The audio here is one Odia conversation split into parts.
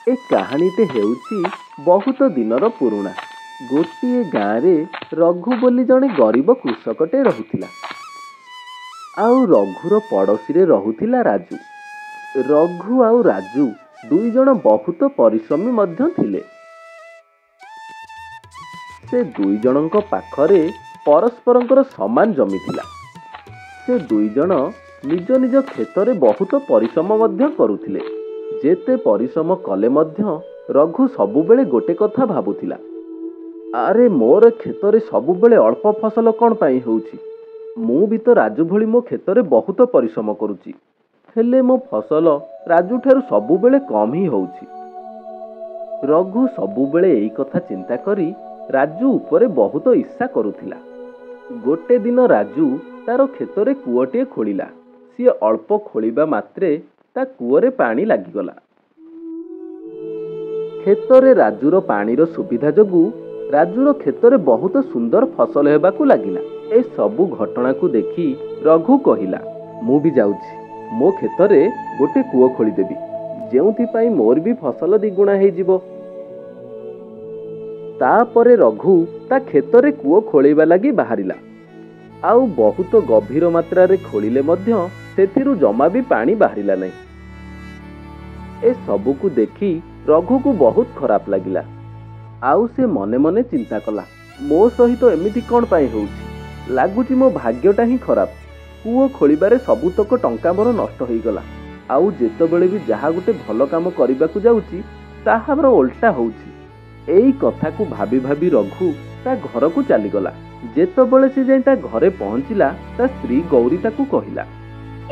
ଏ କାହାଣୀଟି ହେଉଛି ବହୁତ ଦିନର ପୁରୁଣା। ଗୋଟିଏ ଗାଁରେ ରଘୁ ବୋଲି ଜଣେ ଗରିବ କୃଷକଟେ ରହୁଥିଲା। ଆଉ ରଘୁର ପଡ଼ୋଶୀରେ ରହୁଥିଲା ରାଜୁ। ରଘୁ ଆଉ ରାଜୁ ଦୁଇ ଜଣ ବହୁତ ପରିଶ୍ରମୀ ମଧ୍ୟ ଥିଲେ। ସେ ଦୁଇ ଜଣଙ୍କ ପାଖରେ ପରସ୍ପରଙ୍କର ସମାନ ଜମି ଥିଲା। ସେ ଦୁଇ ଜଣ ନିଜ ନିଜ କ୍ଷେତରେ ବହୁତ ପରିଶ୍ରମ ମଧ୍ୟ କରୁଥିଲେ। ଯେତେ ପରିଶ୍ରମ କଲେ ମଧ୍ୟ ରଘୁ ସବୁବେଳେ ଗୋଟେ କଥା ଭାବୁଥିଲା, ଆରେ ମୋର କ୍ଷେତରେ ସବୁବେଳେ ଅଳ୍ପ ଫସଲ କ'ଣ ପାଇଁ ହେଉଛି? ମୁଁ ବି ତ ରାଜୁ ଭଳି ମୋ କ୍ଷେତରେ ବହୁତ ପରିଶ୍ରମ କରୁଛି, ହେଲେ ମୋ ଫସଲ ରାଜୁଠାରୁ ସବୁବେଳେ କମ୍ ହିଁ ହେଉଛି। ରଘୁ ସବୁବେଳେ ଏଇ କଥା ଚିନ୍ତା କରି ରାଜୁ ଉପରେ ବହୁତ ଈର୍ଷା କରୁଥିଲା। ଗୋଟେ ଦିନ ରାଜୁ ତାର କ୍ଷେତରେ କୂଅଟିଏ ଖୋଳିଲା। ସିଏ ଅଳ୍ପ ଖୋଳିବା ମାତ୍ରେ ତା କୂଅରେ ପାଣି ଲାଗିଗଲା। କ୍ଷେତରେ ରାଜୁର ପାଣିର ସୁବିଧା ଯୋଗୁଁ ରାଜୁର କ୍ଷେତରେ ବହୁତ ସୁନ୍ଦର ଫସଲ ହେବାକୁ ଲାଗିଲା। ଏ ସବୁ ଘଟଣାକୁ ଦେଖି ରଘୁ କହିଲା, ମୁଁ ବି ଯାଉଛି ମୋ କ୍ଷେତରେ ଗୋଟେ କୂଅ ଖୋଳିଦେବି, ଯେଉଁଥିପାଇଁ ମୋର ବି ଫସଲ ଦ୍ୱିଗୁଣା ହେଇଯିବ। ତାପରେ ରଘୁ ତା କ୍ଷେତରେ କୂଅ ଖୋଳେଇବା ଲାଗି ବାହାରିଲା। ଆଉ ବହୁତ ଗଭୀର ମାତ୍ରାରେ ଖୋଳିଲେ ମଧ୍ୟ ସେଥିରୁ ଜମା ବି ପାଣି ବାହାରିଲା ନାହିଁ। ଏ ସବୁକୁ ଦେଖି ରଘୁକୁ ବହୁତ ଖରାପ ଲାଗିଲା। ଆଉ ସେ ମନେ ମନେ ଚିନ୍ତା କଲା, ମୋ ସହିତ ଏମିତି କ'ଣ ପାଇଁ ହେଉଛି? ଲାଗୁଛି ମୋ ଭାଗ୍ୟଟା ହିଁ ଖରାପ। କୂଅ ଖୋଳିବାରେ ସବୁତକ ଟଙ୍କା ମୋର ନଷ୍ଟ ହେଇଗଲା। ଆଉ ଯେତେବେଳେ ବି ଯାହା ଗୋଟେ ଭଲ କାମ କରିବାକୁ ଯାଉଛି, ତାହାର ଓଲଟା ହେଉଛି। ଏଇ କଥାକୁ ଭାବି ଭାବି ରଘୁ ତା ଘରକୁ ଚାଲିଗଲା। ଯେତେବେଳେ ସେ ଯାଇ ତା ଘରେ ପହଞ୍ଚିଲା, ତା ସ୍ତ୍ରୀ ଗୌରୀ ତାକୁ କହିଲା,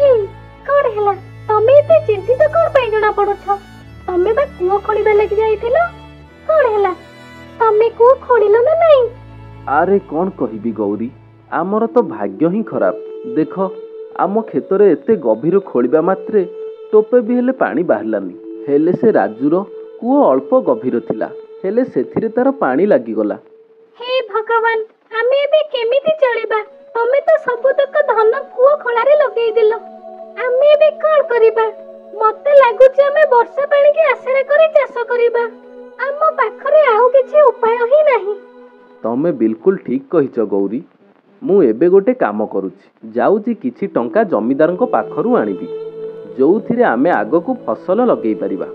ଏଇ କଣ ହେଲା? ତମେ ଏତେ ଚିନ୍ତିତ କଣ ପାଇଁ ଜଣା ପଡୁଛ? ତମେ ବା କୂଅ ଖୋଳିବା ଲାଗି ଯାଇଥିଲ, କଣ ହେଲା? ତମେ କୂଅ ଖୋଳିଲ ନା ନାଇଁ? ଆରେ କଣ କହିବି ଗୌରୀ, ଆମର ତ ଭାଗ୍ୟ ହିଁ ଖରାପ। ଦେଖ, ଆମ କ୍ଷେତରେ ଏତେ ଗଭୀର ଖୋଳିବା ମାତ୍ରେ ଟୋପେ ବି ହେଲେ ପାଣି ବାହାରିଲାନି। ହେଲେ ସେ ରାଜୁର କୂଅ ଅଳ୍ପ ଗଭୀର ଥିଲା, ହେଲେ ସେଥିରେ ତାର ପାଣି ଲାଗିଗଲା। ହେ ଭଗବାନ, ଆମେ ଏବେ କେମିତି ଚଳିବା? ତମେ ତ ସବୁତକ ଧନ କୂଅ ଖୋଳାରେ ଲଗେଇଦେଲ, ଆମେ ଏବେ କଣ କରିବା? ମତେ ଲାଗୁଛି ଆମେ ବର୍ଷା ପାଣିକି ଆଶା କରି ଚାଷ କରିବା। ଆମ ପାଖରେ ଆଉ କିଛି ଉପାୟ ହିଁ ନାହିଁ। ତମେ ବିଲକୁଲ ଠିକ କହିଛ ଗୌରୀ। ମୁଁ ଏବେ ଗୋଟେ କାମ କରୁଛି, ଯାଉଛି କିଛି ଟଙ୍କା ଜମିଦାରଙ୍କ ପାଖରୁ ଆଣିବି, ଯୋଉଥିରେ ଆମେ ଆଗକୁ ଫସଲ ଲଗେଇ ପାରିବା।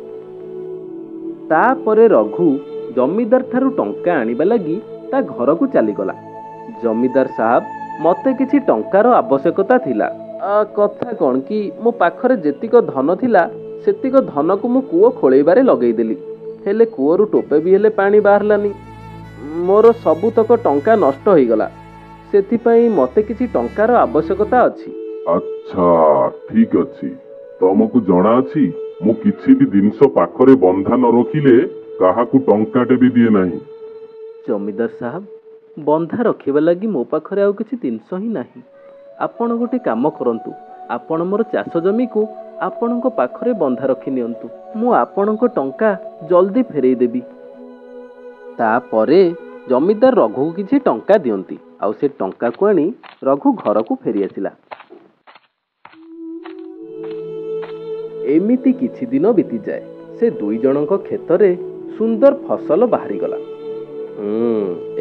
ତାପରେ ରଘୁ ଜମିଦାର ଠାରୁ ଟଙ୍କା ଆଣିବା ଲାଗି ତା ଘରକୁ ଚାଲିଗଲା। ଜମିଦାର ସାହେବ, ମତେ କିଛି ଟଙ୍କାର ଆବଶ୍ୟକତା ଥିଲା। କଥା କ'ଣ କି, ମୋ ପାଖରେ ଯେତିକ ଧନ ଥିଲା ସେତିକ ଧନକୁ ମୁଁ କୂଅ ଖୋଳେଇବାରେ ଲଗେଇଦେଲି, ହେଲେ କୂଅରୁ ଟୋପେ ବି ହେଲେ ପାଣି ବାହାରିଲାନି। ମୋର ସବୁତକ ଟଙ୍କା ନଷ୍ଟ ହେଇଗଲା। ସେଥିପାଇଁ ମତେ କିଛି ଟଙ୍କାର ଆବଶ୍ୟକତା ଅଛି। ଆଚ୍ଛା, ଠିକ ଅଛି। ତମକୁ ଜଣା ଅଛି, ମୁଁ କିଛି ବି ଜିନିଷ ପାଖରେ ବନ୍ଧା ନ ରଖିଲେ କାହାକୁ ଟଙ୍କାଟେ ବି ଦିଏ ନାହିଁ। ଜମିଦାର ସାହେବ, ବନ୍ଧା ରଖିବା ଲାଗି ମୋ ପାଖରେ ଆଉ କିଛି ଜିନିଷ ହିଁ ନାହିଁ। ଆପଣ ଗୋଟେ କାମ କରନ୍ତୁ, ଆପଣ ମୋର ଚାଷ ଜମିକୁ ଆପଣଙ୍କ ପାଖରେ ବନ୍ଧା ରଖି ନିଅନ୍ତୁ। ମୁଁ ଆପଣଙ୍କ ଟଙ୍କା ଜଲ୍ଦି ଫେରେଇ ଦେବି। ତାପରେ ଜମିଦାର ରଘୁକୁ କିଛି ଟଙ୍କା ଦିଅନ୍ତି, ଆଉ ସେ ଟଙ୍କାକୁ ଆଣି ରଘୁ ଘରକୁ ଫେରି ଆସିଲା। ଏମିତି କିଛି ଦିନ ବିତିଯାଏ। ସେ ଦୁଇ ଜଣଙ୍କ କ୍ଷେତରେ ସୁନ୍ଦର ଫସଲ ବାହାରିଗଲା।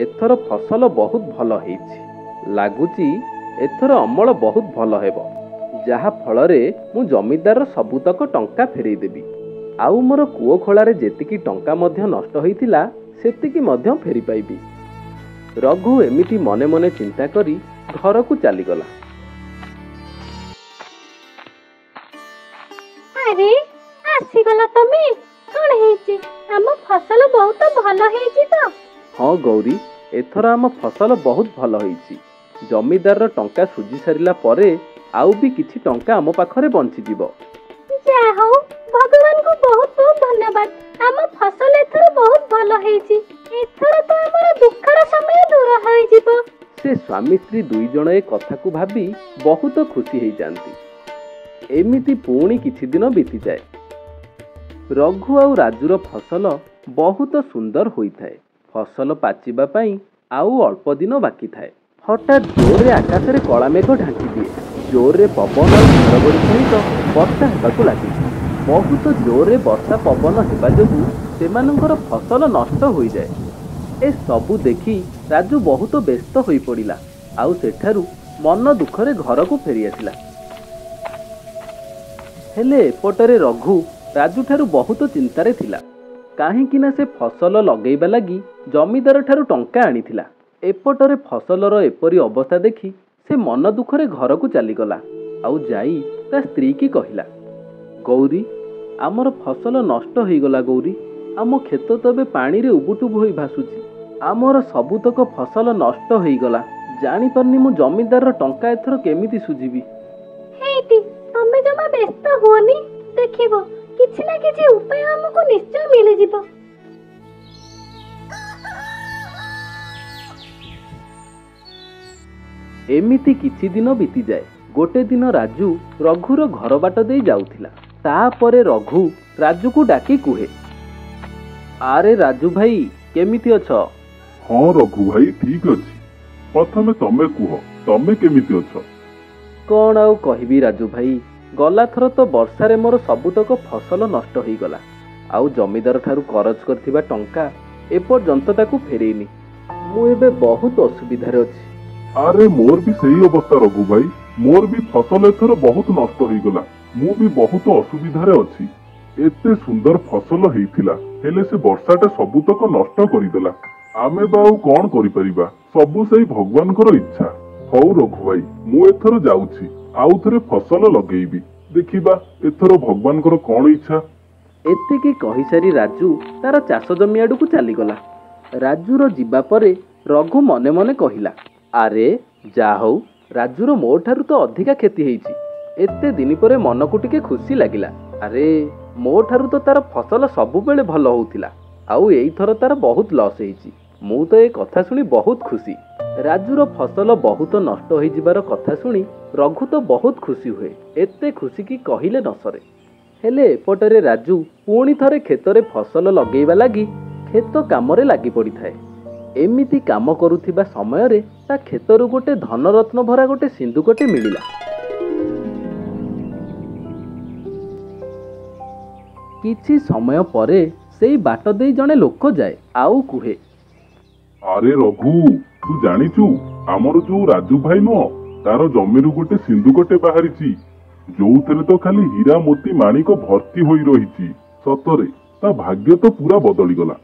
ଏଥର ଫସଲ ବହୁତ ଭଲ ହେଇଛି। ଲାଗୁଛି ଏଥର ଅମଳ ବହୁତ ଭଲ ହେବ, ଯାହା ଫଳରେ ମୁଁ ଜମିଦାରର ସବୁତକ ଟଙ୍କା ଫେରେଇ ଦେବି। ଆଉ ମୋର କୂଅ ଖୋଳାରେ ଯେତିକି ଟଙ୍କା ମଧ୍ୟ ନଷ୍ଟ ହେଇଥିଲା ସେତିକି ମଧ୍ୟ ଫେରି ପାଇବି। ରଘୁ ଏମିତି ମନେ ମନେ ଚିନ୍ତା କରି ଘରକୁ ଚାଲିଗଲା। ଆରେ ଆସିଗଲ ତମେ? କଣ ହେଇଛି? ଆମ ଫସଲ ବହୁତ ଭଲ ହେଇଛି ତ? ହଁ ଗୌରୀ, ଏଥର ଆମ ଫସଲ ବହୁତ ଭଲ ହେଇଛି। ଜମିଦାରର ଟଙ୍କା ସୁଝି ସାରିଲା ପରେ ଆଉ ବି କିଛି ଟଙ୍କା ଆମ ପାଖରେ ବଞ୍ଚିଯିବ। ଯାହା ହଉ, ଭଗବାନଙ୍କୁ ବହୁତ ବହୁତ ଧନ୍ୟବାଦ। ଆମ ଫସଲ ଏଥର ବହୁତ ଭଲ ହେଇଛି। ଏଥର ତ ଆମର ଦୁଃଖର ସମୟ ଦୂର ହୋଇଯିବ। ସେ ସ୍ୱାମୀ ସ୍ତ୍ରୀ ଦୁଇ ଜଣ ଏ କଥାକୁ ଭାବି ବହୁତ ଖୁସି ହେଇଯାଆନ୍ତି। ଏମିତି ପୁଣି କିଛି ଦିନ ବିତିଯାଏ। ରଘୁ ଆଉ ରାଜୁର ଫସଲ ବହୁତ ସୁନ୍ଦର ହୋଇଥାଏ। ଫସଲ ପାଚିବା ପାଇଁ ଆଉ ଅଳ୍ପ ଦିନ ବାକି ଥାଏ। ହଠାତ୍ ଜୋରରେ ଆକାଶରେ କଳା ମେଘ ଢାଙ୍କି ଦିଏ। ଜୋରରେ ପବନ ଆଉ ଘଡ଼ଘଡ଼ି ସହିତ ବର୍ଷା ହେବାକୁ ଲାଗେ। ବହୁତ ଜୋରରେ ବର୍ଷା ପବନ ହେବା ଯୋଗୁଁ ସେମାନଙ୍କର ଫସଲ ନଷ୍ଟ ହୋଇଯାଏ। ଏସବୁ ଦେଖି ରାଜୁ ବହୁତ ବ୍ୟସ୍ତ ହୋଇପଡ଼ିଲା ଆଉ ସେଠାରୁ ମନ ଦୁଃଖରେ ଘରକୁ ଫେରିଆସିଲା। ହେଲେ ଏପଟରେ ରଘୁ ରାଜୁଠାରୁ ବହୁତ ଚିନ୍ତାରେ ଥିଲା, କାହିଁକି ନା ସେ ଫସଲ ଲଗେଇବା ଲାଗି ଜମିଦାର ଠାରୁ ଟଙ୍କା ଆଣିଥିଲା। ଏପଟରେ ଫସଲର ଏପରି ଅବସ୍ଥା ଦେଖି ସେ ମନ ଦୁଃଖରେ ଘରକୁ ଚାଲିଗଲା ଆଉ ଯାଇ ତା ସ୍ତ୍ରୀକି କହିଲା, ଗୌରୀ, ଆମର ଫସଲ ନଷ୍ଟ ହେଇଗଲା। ଗୌରୀ, ଆମ କ୍ଷେତ ତ ଏବେ ପାଣିରେ ଉବୁଟୁବୁ ହୋଇ ଭାସୁଛି। ଆମର ସବୁତକ ଫସଲ ନଷ୍ଟ ହେଇଗଲା। ଜାଣିପାରୁନି ମୁଁ ଜମିଦାରର ଟଙ୍କା ଏଥର କେମିତି ସୁଝିବି। ହେଇଟି, ତମେ ଜମା ବ୍ୟସ୍ତ ହୁଅନି, ଦେଖିବ କିଛି ନା କିଛି ଉପାୟ ଆମକୁ ନିଶ୍ଚୟ ମିଳିଯିବ। ଏମିତି କିଛି ଦିନ ବିତିଯାଏ। ଗୋଟେ ଦିନ ରାଜୁ ରଘୁର ଘର ବାଟ ଦେଇ ଯାଉଥିଲା। ତାପରେ ରଘୁ ରାଜୁକୁ ଡାକି କୁହେ, ଆରେ ରାଜୁ ଭାଇ, କେମିତି ଅଛ? ହଁ ରଘୁ ଭାଇ, ଠିକ ଅଛି। ପ୍ରଥମେ ତମେ କୁହ, ତମେ କେମିତି ଅଛ? କ'ଣ ଆଉ କହିବି ରାଜୁ ଭାଇ, ଗଲାଥର ତ ବର୍ଷାରେ ମୋର ସବୁତକ ଫସଲ ନଷ୍ଟ ହେଇଗଲା ଆଉ ଜମିଦାର ଠାରୁ କରଜ କରିଥିବା ଟଙ୍କା ଏପର୍ଯ୍ୟନ୍ତ ତାକୁ ଫେରେଇନି। ମୁଁ ଏବେ ବହୁତ ଅସୁବିଧାରେ ଅଛି। ଆରେ ମୋର ବି ସେଇ ଅବସ୍ଥା ରଘୁ ଭାଇ, ମୋର ବି ଫସଲ ଏଥର ବହୁତ ନଷ୍ଟ ହେଇଗଲା। ମୁଁ ବି ବହୁତ ଅସୁବିଧାରେ ଅଛି। ଏତେ ସୁନ୍ଦର ଫସଲ ହେଇଥିଲା, ହେଲେ ସେ ବର୍ଷାଟା ସବୁତକ ନଷ୍ଟ କରିଦେଲା। ଆମେ ବା ଆଉ କଣ କରିପାରିବା, ସବୁ ସେଇ ଭଗବାନଙ୍କର ଇଚ୍ଛା। ହଉ ରଘୁ ଭାଇ, ମୁଁ ଏଥର ଯାଉଛି, ଆଉ ଥରେ ଫସଲ ଲଗେଇବି। ଦେଖିବା ଏଥର ଭଗବାନଙ୍କର କଣ ଇଚ୍ଛା। ଏତିକି କହିସାରି ରାଜୁ ତାର ଚାଷ ଜମି ଆଡ଼କୁ ଚାଲିଗଲା। ରାଜୁର ଯିବା ପରେ ରଘୁ ମନେ ମନେ କହିଲା, ଆରେ ଯା ହଉ, ରାଜୁର ମୋ ଠାରୁ ତ ଅଧିକା କ୍ଷତି ହେଇଛି। ଏତେ ଦିନ ପରେ ମନକୁ ଟିକେ ଖୁସି ଲାଗିଲା। ଆରେ ମୋ ଠାରୁ ତ ତାର ଫସଲ ସବୁବେଳେ ଭଲ ହଉଥିଲା, ଆଉ ଏଇଥର ତାର ବହୁତ ଲସ୍ ହେଇଛି। ମୁଁ ତ ଏ କଥା ଶୁଣି ବହୁତ ଖୁସି। ରାଜୁର ଫସଲ ବହୁତ ନଷ୍ଟ ହୋଇଯିବାର କଥା ଶୁଣି ରଘୁ ତ ବହୁତ ଖୁସି ହୁଏ, ଏତେ ଖୁସି କି କହିଲେ ନ ସରେ। ହେଲେ ଏପଟରେ ରାଜୁ ପୁଣି ଥରେ କ୍ଷେତରେ ଫସଲ ଲଗେଇବା ଲାଗି କ୍ଷେତ କାମରେ ଲାଗି ପଡ଼ିଥାଏ। ଏମିତି କାମ କରୁଥିବା ସମୟରେ ତା କ୍ଷେତରୁ ଗୋଟେ ଧନରତ୍ନ ଭରା ଗୋଟେ ସିନ୍ଦୁକଟେ ମିଳିଲା। କିଛି ସମୟ ପରେ ସେଇ ବାଟ ଦେଇ ଜଣେ ଲୋକ ଯାଏ ଆଉ କୁହେ, ଆରେ ରଘୁ, ତୁ ଜାଣିଛୁ ଆମର ଯୋଉ ରାଜୁ ଭାଇ ନୁହଁ, ତାର ଜମିରୁ ଗୋଟେ ସିନ୍ଦୁକଟେ ବାହାରିଛି, ଯୋଉଥିରେ ତ ଖାଲି ହୀରା ମୋତି ମାଣିକ ଭର୍ତ୍ତି ହୋଇ ରହିଛି। ସତରେ ତା ଭାଗ୍ୟ ତ ପୁରା ବଦଳିଗଲା।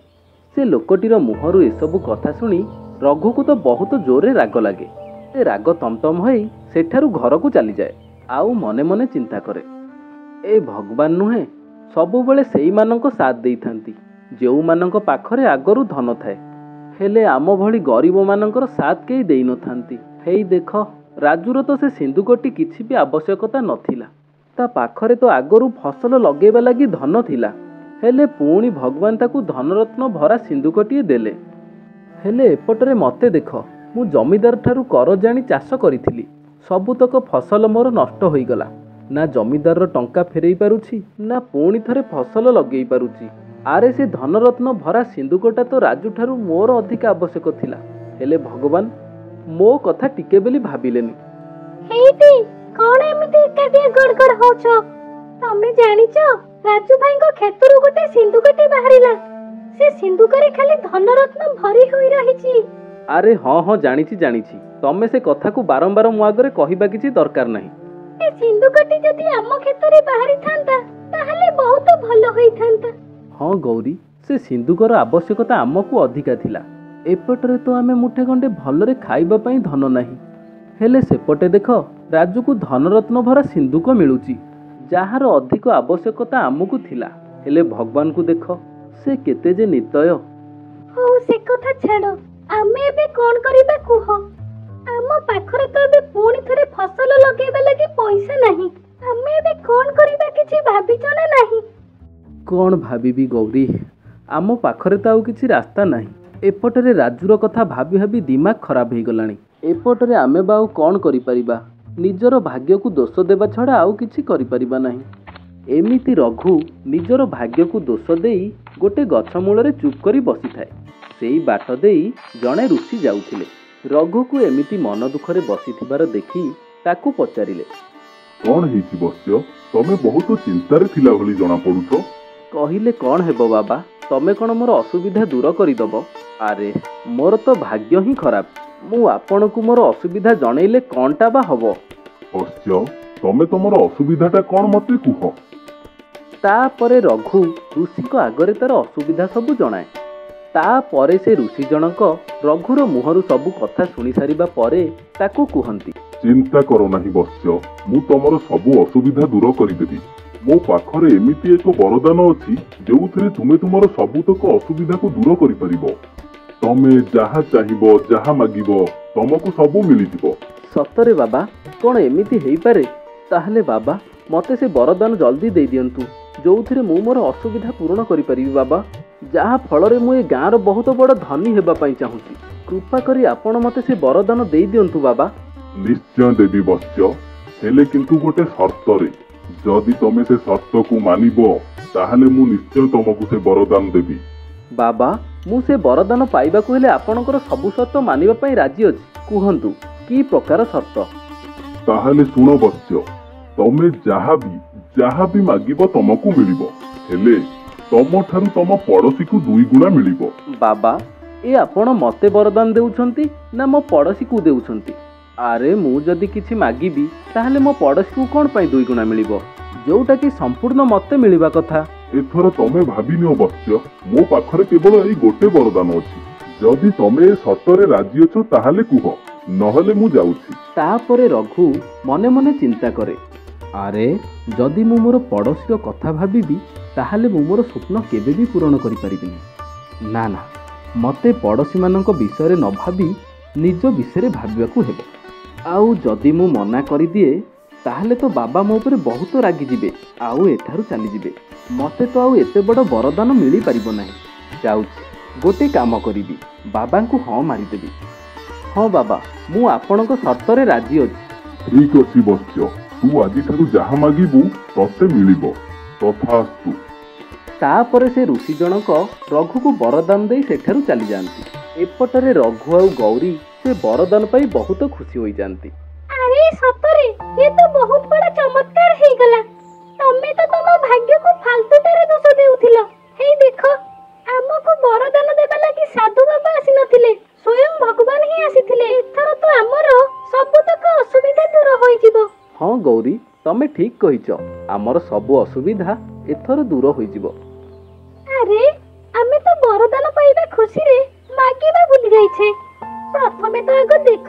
ସେ ଲୋକଟିର ମୁହଁରୁ ଏସବୁ କଥା ଶୁଣି ରଘୁକୁ ତ ବହୁତ ଜୋରରେ ରାଗ ଲାଗେ। ସେ ରାଗ ତମତମ ହୋଇ ସେଠାରୁ ଘରକୁ ଚାଲିଯାଏ ଆଉ ମନେ ମନେ ଚିନ୍ତା କରେ, ଏ ଭଗବାନ ନୁହେଁ, ସବୁବେଳେ ସେଇମାନଙ୍କ ସାଥ ଦେଇଥାନ୍ତି ଯେଉଁମାନଙ୍କ ପାଖରେ ଆଗରୁ ଧନ ଥାଏ। ହେଲେ ଆମ ଭଳି ଗରିବମାନଙ୍କର ସାଥ କେହି ଦେଇନଥାନ୍ତି। ହେଇ ଦେଖ, ରାଜୁର ତ ସେ ସିନ୍ଦୁକଟି କିଛି ବି ଆବଶ୍ୟକତା ନଥିଲା। ତା ପାଖରେ ତ ଆଗରୁ ଫସଲ ଲଗେଇବା ଲାଗି ଧନ ଥିଲା, ହେଲେ ପୁଣି ଭଗବାନ ତାକୁ ଧନରତ୍ନ ଭରା ସିନ୍ଦୁକଟିଏ ଦେଲେ। ହେଲେ ଏପଟରେ ମୋତେ ଦେଖ, ମୁଁ ଜମିଦାର ଠାରୁ କରଜ ଆଣି ଚାଷ କରିଥିଲି, ସବୁତକ ଫସଲ ମୋର ନଷ୍ଟ ହୋଇଗଲା। ନା ଜମିଦାରର ଟଙ୍କା ଫେରେଇ ପାରୁଛି, ନା ପୁଣି ଥରେ ଫସଲ ଲଗେଇ ପାରୁଛି। ଆରେ ସେ ଧନରତ୍ନ ଭରା ସିନ୍ଦୁକଟା ତ ରାଜୁଠାରୁ ମୋର ଅଧିକ ଆବଶ୍ୟକ ଥିଲା, ହେଲେ ଭଗବାନ ମୋ କଥା ଟିକେ ବୋଲି ଭାବିଲେନି। ହେଇଟି, କଣ ଏମିତି ଏକାଟିଆ ଗଡଗଡ ହଉଛ? ତମେ ଜାଣିଛ ରାଜୁ ଭାଇଙ୍କ କ୍ଷେତରୁ ଗୋଟେ ସିନ୍ଦୁକଟେ ବାହାରିଲା, ସେ ସିନ୍ଦୁକରେ ଖାଲି ଧନରତ୍ନ ଭରି ହୋଇ ରହିଛି। ଆରେ ହଁ ହଁ, ଜାଣିଛି ଜାଣିଛି, ତମେ ସେ କଥାକୁ ବାରମ୍ବାର ମୋ ଆଗରେ କହିବା କିଛି ଦରକାର ନାହିଁ। ଏ ସିନ୍ଦୁକଟି ଯଦି ଆମ କ୍ଷେତରେ ବାହାରିଥାନ୍ତା ତାହେଲେ ବହୁତ ଭଲ ହୋଇଥାନ୍ତା। ହଁ ଗୌରୀ, ସେ ସିନ୍ଦୁକର ଆବଶ୍ୟକତା ଆମକୁ ଅଧିକା ଥିଲା। ଏପଟରେ ତ ଆମେ ମୁଠେ ଗଣ୍ଡେ ଭଲରେ ଖାଇବା ପାଇଁ ଧନ ନାହିଁ, ହେଲେ ସେପଟେ ଦେଖ ରାଜୁକୁ ଧନରତ୍ନ ଭରା ସିନ୍ଦୁକ ମିଳୁଛି, ଯାହାର ଅଧିକ ଆବଶ୍ୟକତା ଆମକୁ ଥିଲା। ହେଲେ ଭଗବାନଙ୍କୁ ଦେଖ, ସେ କେତେ ଯେ ନିର୍ଦ୍ଦୟ। ହଉ ସେ କଥା ଛାଡ଼, ଆମେ ଏବେ କଣ କରିବା କୁହ? ଆମ ପାଖରେ ତ ଏବେ ପୁଣି ଥରେ ଫସଲ ଲଗେଇବା ଲାଗି ପଇସା ନାହିଁ। ଆମେ ଏବେ କଣ କରିବା କିଛି ଭାବିଛ ନା ନାହିଁ? କଣ ଭାବିବି ଗୌରୀ, ଆମ ପାଖରେ ତ ଆଉ କିଛି ରାସ୍ତା ନାହିଁ। ଏପଟରେ ରାଜୁର କଥା ଭାବି ଭାବି ଦିମାଗ ଖରାପ ହେଇଗଲାଣି। ଏପଟରେ ଆମେ ବା ଆଉ କଣ କରିପାରିବା? ନିଜର ଭାଗ୍ୟକୁ ଦୋଷ ଦେବା ଛଡ଼ା ଆଉ କିଛି କରିପାରିବା ନାହିଁ। ଏମିତି ରଘୁ ନିଜର ଭାଗ୍ୟକୁ ଦୋଷ ଦେଇ ଗୋଟେ ଗଛ ମୂଳରେ ଚୁପ୍ କରି ବସିଥାଏ। ସେଇ ବାଟ ଦେଇ ଜଣେ ଋଷି ଯାଉଥିଲେ। ରଘୁକୁ ଏମିତି ମନ ଦୁଃଖରେ ବସିଥିବାର ଦେଖି ତାକୁ ପଚାରିଲେ, କଣ ହେଇଛି ବତ୍ସ୍ୟ? ତମେ ବହୁତ ଚିନ୍ତାରେ ଥିଲା ଭଳି ଜଣା ପଡୁଛ। କହିଲେ କଣ ହେବ ବାବା, ତମେ କଣ ମୋର ଅସୁବିଧା ଦୂର କରିଦବ? ଆରେ ମୋର ତ ଭାଗ୍ୟ ହିଁ ଖରାପ। ମୁଁ ଆପଣଙ୍କୁ ମୋର ଅସୁବିଧା ଜଣେଇଲେ କଣଟା ବା ହବ? ବତ୍ସ୍ୟ, ତମେ ତମର ଅସୁବିଧାଟା କଣ ମତେ କୁହ। ତାପରେ ରଘୁ ଋଷିଙ୍କ ଆଗରେ ତାର ଅସୁବିଧା ସବୁ ଜଣାଏ। ତାପରେ ସେ ଋଷି ଜଣକ ରଘୁର ମୁହଁରୁ ସବୁ କଥା ଶୁଣି ସାରିବା ପରେ ତାକୁ କୁହନ୍ତି, ଚିନ୍ତା କର ନାହିଁ ବତ୍ସ୍ୟ, ମୁଁ ତମର ସବୁ ଅସୁବିଧା ଦୂର କରିଦେବି। ମୋ ପାଖରେ ଏମିତି ଏକ ବରଦାନ ଅଛି ଯେଉଁଥିରେ ତୁମେ ତୁମର ସବୁତକ ଅସୁବିଧାକୁ ଦୂର କରିପାରିବ। ତମେ ଯାହା ଚାହିଁବ, ଯାହା ମାଗିବ, ତମକୁ ସବୁ ମିଳିଯିବ। ସତରେ ବାବା, କଣ ଏମିତି ହେଇପାରେ? ତାହେଲେ ବାବା ମତେ ସେ ବରଦାନ ଜଲ୍ଦି ଦେଇଦିଅନ୍ତୁ ଯୋଉଥିରେ ମୁଁ ମୋର ଅସୁବିଧା ପୂରଣ କରିପାରିବି ବାବା, ଯାହା ଫଳରେ ମୁଁ ଏ ଗାଁର ବହୁତ ବଡ଼ ଧନୀ ହେବା ପାଇଁ ଚାହୁଁଛି। କୃପା କରି ଆପଣ ମତେ ସେ ବରଦାନ ଦେଇଦିଅନ୍ତୁ ବାବା। ନିଶ୍ଚୟ ଦେବି ବତ୍ସ୍ୟ, ହେଲେ କିନ୍ତୁ ଗୋଟେ ସର୍ତ୍ତରେ। ଯଦି ତମେ ସେ ସର୍ତ୍ତକୁ ମାନିବ ତାହେଲେ ମୁଁ ନିଶ୍ଚୟ ତମକୁ ସେ ବରଦାନ ଦେବି। ବାବା, ମୁଁ ସେ ବରଦାନ ପାଇବାକୁ ହେଲେ ଆପଣଙ୍କର ସବୁ ସର୍ତ୍ତ ମାନିବା ପାଇଁ ରାଜି ଅଛି। କୁହନ୍ତୁ କି ପ୍ରକାର ସର୍ତ୍ତ? ତାହେଲେ ଶୁଣ ବତ୍ସ୍ୟ, ତମେ ଯାହା ବି ମାଗିବ ତମକୁ ମିଳିବ, ହେଲେ ତମଠାରୁ ତମ ପଡୋଶୀକୁ 2 ଗୁଣା ମିଳିବ। ବାବା, ଏ ଆପଣ ମତେ ବରଦାନ ଦେଉଛନ୍ତି ନା ମୋ ପଡୋଶୀକୁ ଦେଉଛନ୍ତି? ଆରେ ମୁଁ ଯଦି କିଛି ମାଗିବି ତାହେଲେ ମୋ ପଡୋଶୀକୁ କଣ ପାଇଁ 2 ଗୁଣା ମିଳିବ, ଯୋଉଟା କି ସମ୍ପୂର୍ଣ୍ଣ ମତେ ମିଳିବା କଥା? ଏଥର ତମେ ଭାବିନିଅ ବତ୍ସ୍ୟ, ମୋ ପାଖରେ କେବଳ ଏଇ ଗୋଟେ ବରଦାନ ଅଛି। ଯଦି ତମେ ଏ ସର୍ତ୍ତରେ ରାଜି ଅଛ ତାହେଲେ କୁହ, ନହେଲେ ମୁଁ ଯାଉଛି। ତାପରେ ରଘୁ ମନେ ମନେ ଚିନ୍ତା କରେ, ଆରେ ଯଦି ମୁଁ ମୋର ପଡୋଶୀର କଥା ଭାବିବି ତାହେଲେ ମୁଁ ମୋର ସ୍ୱପ୍ନ କେବେ ବି ପୂରଣ କରିପାରିବିନି। ନା ନା, ମତେ ପଡୋଶୀମାନଙ୍କ ବିଷୟରେ ନ ଭାବି ନିଜ ବିଷୟରେ ଭାବିବାକୁ ହେବ। ଆଉ ଯଦି ମୁଁ ମନା କରିଦିଏ ତାହେଲେ ତ ବାବା ମୋ ଉପରେ ବହୁତ ରାଗିଯିବେ ଆଉ ଏଠାରୁ ଚାଲିଯିବେ। ମତେ ତ ଆଉ ଏତେ ବଡ଼ ବରଦାନ ମିଳିପାରିବ ନାହିଁ। ଯାଉଛି ଗୋଟେ କାମ କରିବି, ବାବାଙ୍କୁ ହଁ ମାରିଦେବି। ହଁ ବାବା, ମୁଁ ଆପଣଙ୍କ ସର୍ତ୍ତରେ ରାଜି ଅଛି। ଠିକ ଅଛି ବତ୍ସ୍ୟ, ତୁ ଆଜିଠାରୁ ଯାହା ମାଗିବୁ ତତେ ମିଳିବ। ତଥାସ୍ତୁ। ତାପରେ ସେ ଋଷି ଜଣକ ରଘୁକୁ ବରଦାନ ଦେଇ ସେଠାରୁ ଚାଲିଯାଆନ୍ତି। ଏପଟରେ ରଘୁ ଆଉ ଗୌରୀ ସେ ବରଦାନ ପାଇ ବହୁତ ଖୁସି ହୋଇଯାଆନ୍ତି। ଆରେ ସତରେ ଏ ତ ବହୁତ ବଡ଼ ଚମତ୍କାର ହେଇଗଲା। ତମେ ତ ତମ ଭାଗ୍ୟକୁ ଫାଲତୁଟାରେ ଦୋଷ ଦେଉଥିଲ। ହେଇ ଦେଖ, ଆମକୁ ବରଦାନ ଦେବା ଲାଗି ସାଧୁ ବାବା ଆସିନଥିଲେ, ସ୍ୱୟଂ ଭଗବାନ ହିଁ ଆସିଥିଲେ। ଏଥର ତ ଆମର ସବୁତକ ଅସୁବିଧା ଦୂର ହୋଇଯିବ। ହଁ ଗୌରୀ, ତମେ ଠିକ କହିଛ, ଆମର ସବୁ ଅସୁବିଧା ଏଥର ଦୂର ହୋଇଯିବ। ଆରେ ଆମେ ତ ବରଦାନ ପାଇବା ଖୁସିରେ ମାଗିବା ଭୁଲି ଯାଇଛେ। ପ୍ରଥମେ ତ ଆଗ ଦେଖ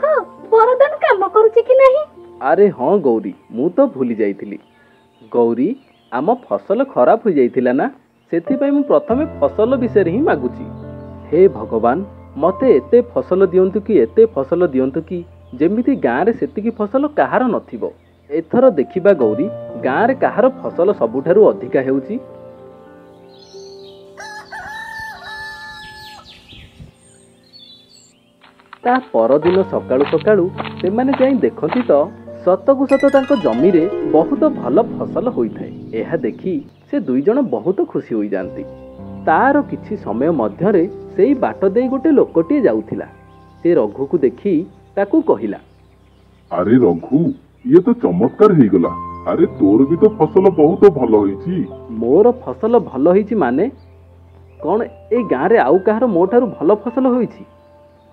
ବରଦାନ କାମ କରୁଛି କି ନାହିଁ। ଆରେ ହଁ ଗୌରୀ, ମୁଁ ତ ଭୁଲି ଯାଇଥିଲି। ଗୌରୀ, ଆମ ଫସଲ ଖରାପ ହୋଇଯାଇଥିଲା ନା, ସେଥିପାଇଁ ମୁଁ ପ୍ରଥମେ ଫସଲ ବିଷୟରେ ହିଁ ମାଗୁଛି। ହେ ଭଗବାନ, ମତେ ଏତେ ଫସଲ ଦିଅନ୍ତୁ କି ଏତେ ଫସଲ ଦିଅନ୍ତୁ କି ଯେମିତି ଗାଁରେ ସେତିକି ଫସଲ କାହାର ନଥିବ। ଏଥର ଦେଖିବା ଗୌରୀ, ଗାଁରେ କାହାର ଫସଲ ସବୁଠାରୁ ଅଧିକା ହେଉଛି। ତା ପରଦିନ ସକାଳୁ ସକାଳୁ ସେମାନେ ଯାଇ ଦେଖନ୍ତି ତ ସତକୁ ସତ ତାଙ୍କ ଜମିରେ ବହୁତ ଭଲ ଫସଲ ହୋଇଥାଏ। ଏହା ଦେଖି ସେ 2 ଜଣ ବହୁତ ଖୁସି ହୋଇଯାଆନ୍ତି। ତାର କିଛି ସମୟ ମଧ୍ୟରେ ସେଇ ବାଟ ଦେଇ ଗୋଟେ ଲୋକଟିଏ ଯାଉଥିଲା। ସେ ରଘୁକୁ ଦେଖି ତାକୁ କହିଲା, ଆରେ ରଘୁ, ଇଏ ତ ଚମତ୍କାର ହେଇଗଲା। ଆରେ ତୋର ବି ତ ଫସଲ ବହୁତ ଭଲ ହେଇଛି। ମୋର ଫସଲ ଭଲ ହେଇଛି ମାନେ କଣ? ଏଇ ଗାଁରେ ଆଉ କାହାର ମୋ ଠାରୁ ଭଲ ଫସଲ ହୋଇଛି?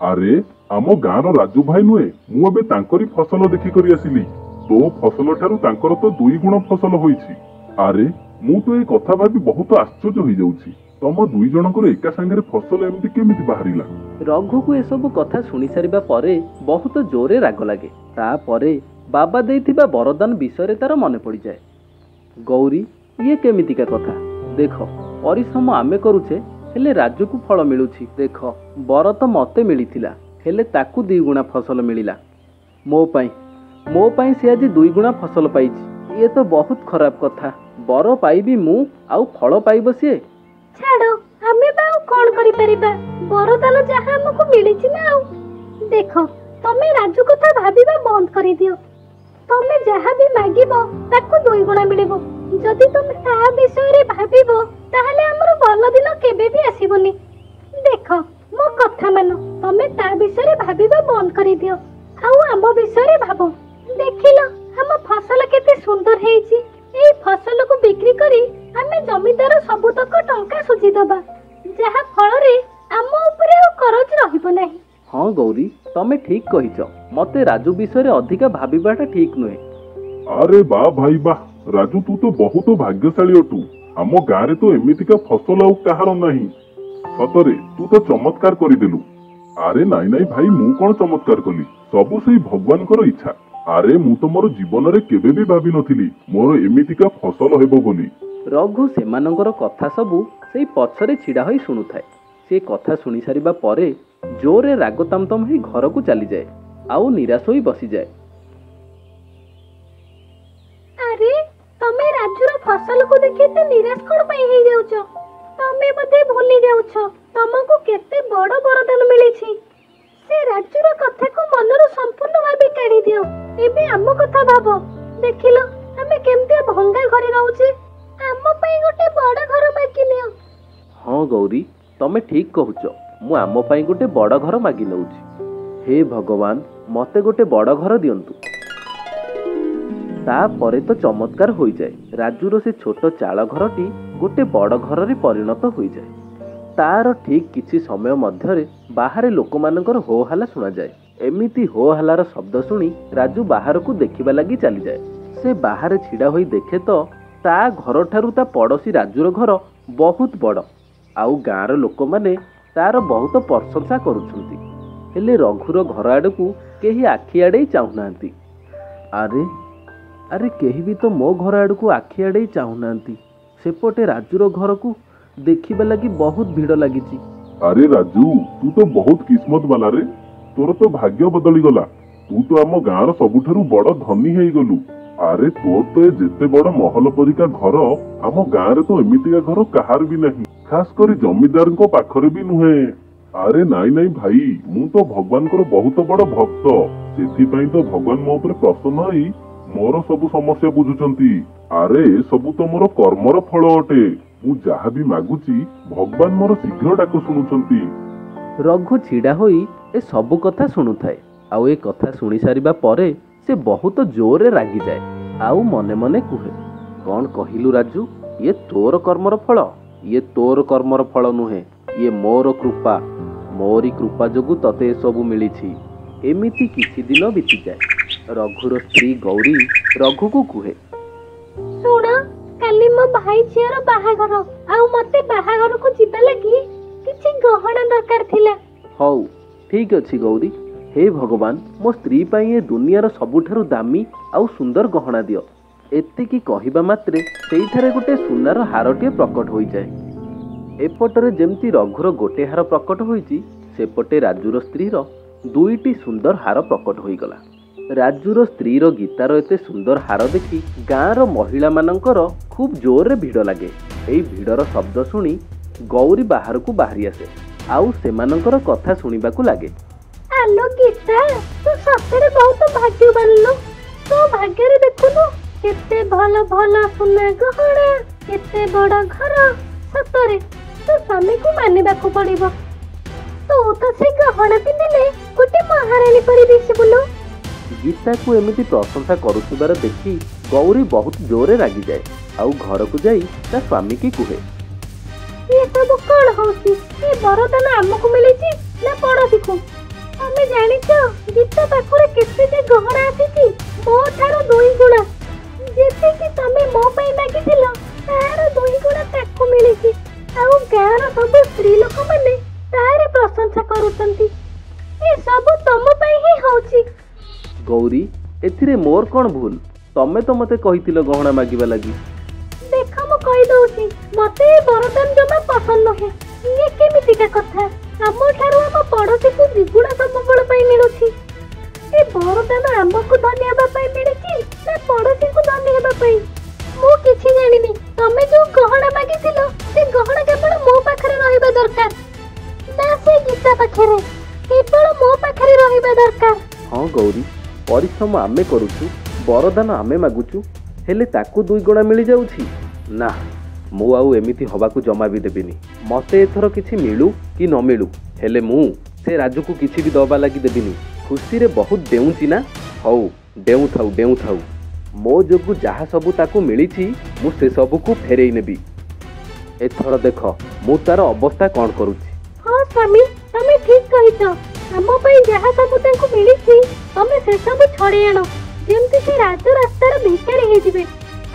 ଆରେ ଆମ ଗାଁର ରାଜୁ ଭାଇ ନୁହେଁ, ମୁଁ ଏବେ ତାଙ୍କରି ଫସଲ ଦେଖିକରି ଆସିଲି। ତୋ ଫସଲ ଠାରୁ ତାଙ୍କର ତ 2 ଗୁଣ ଫସଲ ହୋଇଛି। ଆରେ ମୁଁ ତ ଏଇ କଥା ଭାବି ବହୁତ ଆଶ୍ଚର୍ଯ୍ୟ ହେଇଯାଉଛି, ତମ 2 ଜଣଙ୍କର ଏକା ସାଙ୍ଗରେ ଫସଲ ଏମିତି କେମିତି ବାହାରିଲା? ରଘୁକୁ ଏସବୁ କଥା ଶୁଣି ସାରିବା ପରେ ବହୁତ ଜୋରେ ରାଗ ଲାଗେ। ତାପରେ ବାବା ଦେଇଥିବା ବରଦାନ ବିଷୟରେ ତାର ମନେ ପଡ଼ିଯାଏ। ଗୌରୀ, ଇଏ କେମିତିକା କଥା? ଦେଖ, ପରିଶ୍ରମ ଆମେ କରୁଛେ, ହେଲେ ରାଜୁକୁ ଫଳ ମିଳୁଛି। ଦେଖ, ବର ତ ମତେ ମିଳିଥିଲା, ହେଲେ ତାକୁ 2 ଗୁଣା ଫସଲ ମିଳିଲା। ମୋ ପାଇଁ ସେ ଆଜି 2 ଗୁଣା ଫସଲ ପାଇଛି। ଇଏ ତ ବହୁତ ଖରାପ କଥା। ବର ପାଇବି ମୁଁ ଆଉ ଫଳ ପାଇବ ସିଏ। ଛାଡ଼, ଆମେ ବା ଆଉ କଣ କରିପାରିବା? ବରଦାନ ଯାହା ଆମକୁ ମିଳିଛି ନା ଆଉ। ଦେଖ, ତମେ ରାଜୁ କଥା ଭାବିବା ବନ୍ଦ କରିଦିଅ। ତମେ ଯାହା ବି ମାଗିବ ତାକୁ 2 ଗୁଣା ମିଳିବ। ଯଦି ତମେ ତା ବିଷୟରେ ଭାବିବ ତାହେଲେ ଆମର ଭଲ ଦିନ କେବେ ବି ଆସିବନି। ଦେଖ, ମୋ କଥା ମାନ, ତମେ ତା ବିଷୟରେ ଭାବିବା ବନ୍ଦ କରିଦିଅ ଆଉ ଆମ ବିଷୟରେ ଭାବ। ଦେଖିଲ ଆମ ଫସଲ କେତେ ସୁନ୍ଦର ହେଇଛି। ଏଇ ଫସଲକୁ ବିକ୍ରି କରି ଆମେ ଜମିଦାର ସବୁତକ ଟଙ୍କା ସୁଝିଦବା, ଯାହା ଫଳରେ ଆମ ଉପରେ ଆଉ କରଜ ରହିବ ନାହିଁ। ହଁ ଗୌରୀ, ତମେ ଠିକ କହିଛ। ମତେ ରାଜୁ ବିଷୟରେ ଅଧିକା ଭାବିବାଟା ଠିକ ନୁହେଁ। ଆରେ ବା ଭାଇ ବା, ରାଜୁ ତୁ ତ ବହୁତ ଭାଗ୍ୟଶାଳୀ ଅଟୁ। ଆମ ଗାଁରେ ତ ଏମିତିକା ଫସଲ ଆଉ କାହାର ନାହିଁ। ସତରେ ତୁ ତ ଚମତ୍କାର କରିଦେଲୁ। ଆରେ ନାଇଁ ନାଇଁ ଭାଇ, ମୁଁ କଣ ଚମତ୍କାର କଲି, ସବୁ ସେଇ ଭଗବାନଙ୍କର ଇଚ୍ଛା। ଆରେ ମୁଁ ତ ମୋର ଜୀବନରେ କେବେ ବି ଭାବିନଥିଲି ମୋର ଏମିତିକା ଫସଲ ହେବ ବୋଲି। ରଘୁ ସେମାନଙ୍କର କଥା ସବୁ ସେଇ ପଛରେ ଛିଡ଼ା ହୋଇ ଶୁଣୁଥାଏ। ସେ କଥା ଶୁଣି ସାରିବା ପରେ ଜୋରରେ ରାଗ ତାମତମ ହେଇ ଘରକୁ ଚାଲିଯାଏ ଆଉ ନିରାଶ ହୋଇ ବସିଯାଏ। ଆରେ ତମେ ରାଜୁର ଫସଲକୁ ଦେଖି ଏତେ ନିରାଶ କଣ ପାଇଁ ହେଇଯାଉଛ? ତମେ ବୋଧେ ଭୁଲି ଯାଉଛ ତମକୁ କେତେ ବଡ ବରଦାନ ମିଳିଛି। ସେ ରାଜୁର କଥାକୁ ମନରୁ ସମ୍ପୂର୍ଣ୍ଣ ଭାବେ କାଢି ଦିଅ। ଏବେ ଆମ କଥା ଭାବ। ଦେଖିଲ ଆମେ କେମିତିଆ ଭଙ୍ଗା ଘରେ ରହୁଛେ। ଆମ ପାଇଁ ଗୋଟେ ବଡ ଘର ମାଗି ନିଅ। ହଁ ଗୌରୀ, ତମେ ଠିକ କହୁଛ। ମୁଁ ଆମ ପାଇଁ ଗୋଟେ ବଡ ଘର ମାଗି ନେଉଛି। ହେ ଭଗବାନ, ମତେ ଗୋଟେ ବଡ ଘର ଦିଅନ୍ତୁ। ତାପରେ ତ ଚମତ୍କାର ହୋଇଯାଏ। ରାଜୁର ସେ ଛୋଟ ଚାଳ ଘରଟି ଗୋଟେ ବଡ ଘରରେ ପରିଣତ ହୋଇଯାଏ। ତାର ଠିକ କିଛି ସମୟ ମଧ୍ୟରେ ବାହାରେ ଲୋକମାନଙ୍କର ହୋ ହାଲା ଶୁଣାଯାଏ। ଏମିତି ହୋ ହାଲାର ଶବ୍ଦ ଶୁଣି ରାଜୁ ବାହାରକୁ ଦେଖିବା ଲାଗି ଚାଲିଯାଏ। ସେ ବାହାରେ ଛିଡ଼ା ହୋଇ ଦେଖେ ତ ତା ଘରଠାରୁ ତା ପଡ଼ୋଶୀ ରାଜୁର ଘର ବହୁତ ବଡ଼, ଆଉ ଗାଁର ଲୋକମାନେ ତାର ବହୁତ ପ୍ରଶଂସା କରୁଛନ୍ତି। ହେଲେ ରଘୁର ଘର ଆଡ଼କୁ କେହି ଆଖି ଆଡ଼େଇ ଚାହୁଁନାହାନ୍ତି। ଆରେ ଆରେ, କେହି ବି ତ ମୋ ଘର ଆଡ଼କୁ ଆଖି ଆଡ଼େଇ ଚାହୁଁନାହାନ୍ତି। ସେପଟେ ରାଜୁର ଘରକୁ ଦେଖିବା ଲାଗି ବହୁତ ଭିଡ଼ ଲାଗିଛି। ଆରେ ରାଜୁ, ତୁ ତ ବହୁତ କିସ୍ମତ ବାଲା ରେ। ତୋର ତ ଭାଗ୍ୟ ବଦଳିଗଲା। ତୁ ତ ଆମ ଗାଁର ସବୁଠାରୁ ବଡ ଧନୀ ହେଇଗଲୁ। ଆରେ ତୋର ତ ଏ ଯେତେ ବଡ ମହଲ ପରିକା ଘର, ଆମ ଗାଁରେ ତ ଏମିତିକା ଘର କାହାର ବି ନାହିଁ, ଖାସ କରି ଜମିଦାରଙ୍କ ପାଖରେ ବି ନୁହେଁ। ଆରେ ନାଇଁ ନାଇଁ ଭାଇ, ମୁଁ ତ ଭଗବାନଙ୍କର ବହୁତ ବଡ ଭକ୍ତ। ସେଥିପାଇଁ ତ ଭଗବାନ ମୋ ଉପରେ ପ୍ରସନ୍ନ ହେଇ ମୋର ସବୁ ସମସ୍ୟା ବୁଝୁଛନ୍ତି। ଆରେ ଏସବୁ ତ ମୋର କର୍ମର ଫଳ ଅଟେ। ମୁଁ ଯାହା ବି ମାଗୁଛି ଭଗବାନ ମୋର ଶୀଘ୍ର ଡାକ ଶୁଣୁଛନ୍ତି। ରଘୁ ଛିଡ଼ା ହୋଇ ଏ ସବୁ କଥା ଶୁଣୁଥାଏ, ଆଉ ଏ କଥା ଶୁଣି ସାରିବା ପରେ ସେ ବହୁତ ଜୋରରେ ରାଗିଯାଏ ଆଉ ମନେ ମନେ କୁହେ, କଣ କହିଲୁ ରାଜୁ, ଇଏ ତୋର କର୍ମର ଫଳ? ଇଏ ତୋର କର୍ମର ଫଳ ନୁହେଁ, ଇଏ ମୋର କୃପା। ମୋରି କୃପା ଯୋଗୁଁ ତତେ ଏସବୁ ମିଳିଛି। ଏମିତି କିଛି ଦିନ ବିତିଯାଏ। ରଘୁର ସ୍ତ୍ରୀ ଗୌରୀ ରଘୁକୁ କୁହେ, ଶୁଣ, କାଲି ମୋ ଭାଇ ଝିଅର ବାହାଘର, ଆଉ ମତେ ବାହାଘରକୁ ଯିବା ଲାଗି କିଛି ଗହଣା ଦରକାର ଥିଲା। ହଉ ଠିକ ଅଛି ଗୌରୀ। ହେ ଭଗବାନ, ମୋ ସ୍ତ୍ରୀ ପାଇଁ ଏ ଦୁନିଆର ସବୁଠାରୁ ଦାମୀ ଆଉ ସୁନ୍ଦର ଗହଣା ଦିଅ। ଏତିକି କହିବା ମାତ୍ରେ ସେଇଠାରେ ଗୋଟେ ସୁନାର ହାରଟିଏ ପ୍ରକଟ ହୋଇଯାଏ। ଏପଟରେ ଯେମିତି ରଘୁର ଗୋଟେ ହାର ପ୍ରକଟ ହୋଇଛି, ସେପଟେ ରାଜୁର ସ୍ତ୍ରୀର ଦୁଇଟି ସୁନ୍ଦର ହାର ପ୍ରକଟ ହୋଇଗଲା। ରାଜୁର ସ୍ତ୍ରୀର ଗୀତାର ଏତେ ସୁନ୍ଦର ହାର ଦେଖି ଗାଁର ମହିଳାମାନଙ୍କର ଖୁବ୍ ଜୋରରେ ଭିଡ଼ ଲାଗେ। ଏଇ ଭିଡ଼ର ଶବ୍ଦ ଶୁଣି ଗୌରୀ ବାହାରକୁ ବାହାରି ଆସେ ଆଉ ସେମାନଙ୍କର କଥା ଶୁଣିବାକୁ ଲାଗେ। ଆଲୋ ଗୀତା, ତୁ ସତରେ ବହୁତ ଭାଗ୍ୟବାନ ଲୋ। ତୋ ଭାଗ୍ୟରେ ଦେଖୁନୁ କେତେ ଭଲ ଭଲ ସୁନା ଗହଣା, କେତେ ବଡ ଘର। ସତରେ ତୋ ସ୍ୱାମୀକୁ ମାନିବାକୁ ପଡିବ। ତୁ ତ ସେ ଗହଣା ପିନ୍ଧିଲେ ଗୋଟେ ମହାରାଣୀ ପରି ଦିଶିବୁ ଲୋ। ଗୀତାକୁ ଏମିତି ପ୍ରଶଂସା କରୁଥିବାର ଦେଖି ଗୌରୀ ବହୁତ ଜୋରରେ ରାଗିଯାଏ ଆଉ ଘରକୁ ଯାଇ ତା ସ୍ୱାମୀକି କୁହେ, ଏ ସବୁ କଣ ହଉଛି? ଏ ବରଦାନ ଆମକୁ ମିଳିଛି ନା ପଡୋଶୀକୁ? ତମେ ଜାଣିଛ ଗୀତା ପାଖରେ କେତେ ଯେ ଗହଣା ଆସିଛି? ମୋ ଠାରୁ 2 ଗୁଣା। ଯେତିକି ତମେ ମୋ ପାଇଁ ମାଗିଥିଲ ତାର 2 ଗୁଣା ତାକୁ ମିଳିଛି। ଆଉ ଗାଁର ସବୁ ସ୍ତ୍ରୀ ଲୋକମାନେ ତାର ପ୍ରଶଂସା କରୁଛନ୍ତି। ଏ ସବୁ ତମ ପାଇଁ ହିଁ ହଉଛି। ଗୌରୀ, ଏଥିରେ ମୋର କଣ ଭୁଲ? ତମେ ତ ମତେ କହିଥିଲ ଗହଣା ମାଗିବା ଲାଗି। ଦେଖ ମୁଁ କହିଦଉଛି, ମତେ ଏ ବରଦାନ ଜମା ପସନ୍ଦ ନୁହେଁ। ଇଏ କେମିତିକା କଥା? ଆମ ଠାରୁ ଆମ ପଡୋଶୀକୁ ଦ୍ୱିଗୁଣା ସମ୍ବଳ ପାଇଁ ମିଳୁଛି। ଏ ବରଦାନ ଆମକୁ ଧନୀ ହେବା ପାଇଁ ମିଳିଛି ନା ପଡୋଶୀକୁ ଧନୀ ହେବା ପାଇଁ? ମୁଁ କିଛି ଜାଣିନି। ତମେ ଯୋଉ ଗହଣା ମାଗିଥିଲ ସେ ଗହଣା କେବଳ ମୋ ପାଖରେ ରହିବା ଦରକାର, ନା ସେ ଗୀତା ପାଖରେ? କେବଳ ମୋ ପାଖରେ ରହିବା ଦରକାର। ହଁ ଗୌରୀ, ପରିଶ୍ରମ ଆମେ କରୁଛୁ, ବରଦାନ ଆମେ ମାଗୁଛୁ, ହେଲେ ତାକୁ 2 ଗୁଣା ମିଳିଯାଉଛି। ନା, ମୁଁ ଆଉ ଏମିତି ହବାକୁ ଜମା ବି ଦେବିନି। ମତେ ଏଥର କିଛି ମିଳୁ କି ନ ମିଳୁ, ହେଲେ ମୁଁ ସେ ରାଜୁକୁ କିଛି ବି ଦବା ଲାଗି ଦେବିନି। ଖୁସିରେ ବହୁତ ଡେଉଁଛି ନା? ହଉ ଡେଉଁଥାଉ ଡେଉଁଥାଉ। ମୋ ଯୋଗୁଁ ଯାହା ସବୁ ତାକୁ ମିଳିଛି ମୁଁ ସେସବୁକୁ ଫେରେଇ ନେବି। ଏଥର ଦେଖ ମୁଁ ତାର ଅବସ୍ଥା କ'ଣ କରୁଛି। ହଁ ସ୍ୱାମୀ, ତମେ ଠିକ କହିଛ। ଆମ ପାଇଁ ଯାହା ସବୁ ତାଙ୍କୁ ମିଳିଛି ତମେ ସେସବୁ ଛଡେଇ ଆଣ, ଯେମିତି ସେ ରାଜ ରାସ୍ତାର ଭିକାରୀ ହେଇଯିବେ,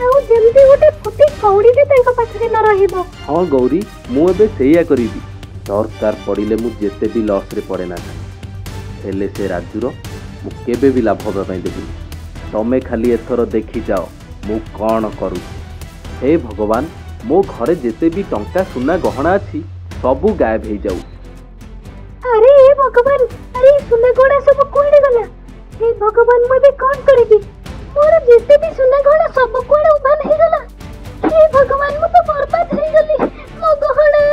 ଆଉ ଯେମିତି ଗୋଟେ ଫୁଟି କଉଡ଼ିଟେ ତାଙ୍କ ପାଖରେ ନ ରହିବ। ହଁ ଗୌରୀ, ମୁଁ ଏବେ ସେଇଆ କରିବି। ଦରକାର ପଡ଼ିଲେ ମୁଁ ଯେତେ ବି ଲସ୍ରେ ପଡ଼େ ନା କାହିଁକି, ହେଲେ ସେ ରାଜୁର ମୁଁ କେବେ ବି ଲାଭ ହେବା ପାଇଁ ଦେବିନି। ତମେ ଖାଲି ଏଥର ଦେଖିଯାଅ ମୁଁ କ'ଣ କରୁଛି। ହେ ଭଗବାନ, ମୋ ଘରେ ଯେତେ ବି ଟଙ୍କା ସୁନା ଗହଣା ଅଛି ସବୁ ଗାୟବ ହେଇଯାଉ। ଆରେ ହେ ଭଗବାନ, ଆରେ ଏ ସୁନା ଗହଣା ସବୁ କୁଆଡ଼େ ଗଲା? ହେ ଭଗବାନ, ମୁଁ ଏବେ କ'ଣ କରିବି? ମୋର ଯେତେ ବି ସୁନା ଗହଣା ସବୁ କୁଆଡ଼େ ଉଭାନ ହେଇଗଲା। ହେ ଭଗବାନ, ମୁଁ ତ ବର୍ବାଦ ହେଇଗଲି, ମୋ ଗହଣା।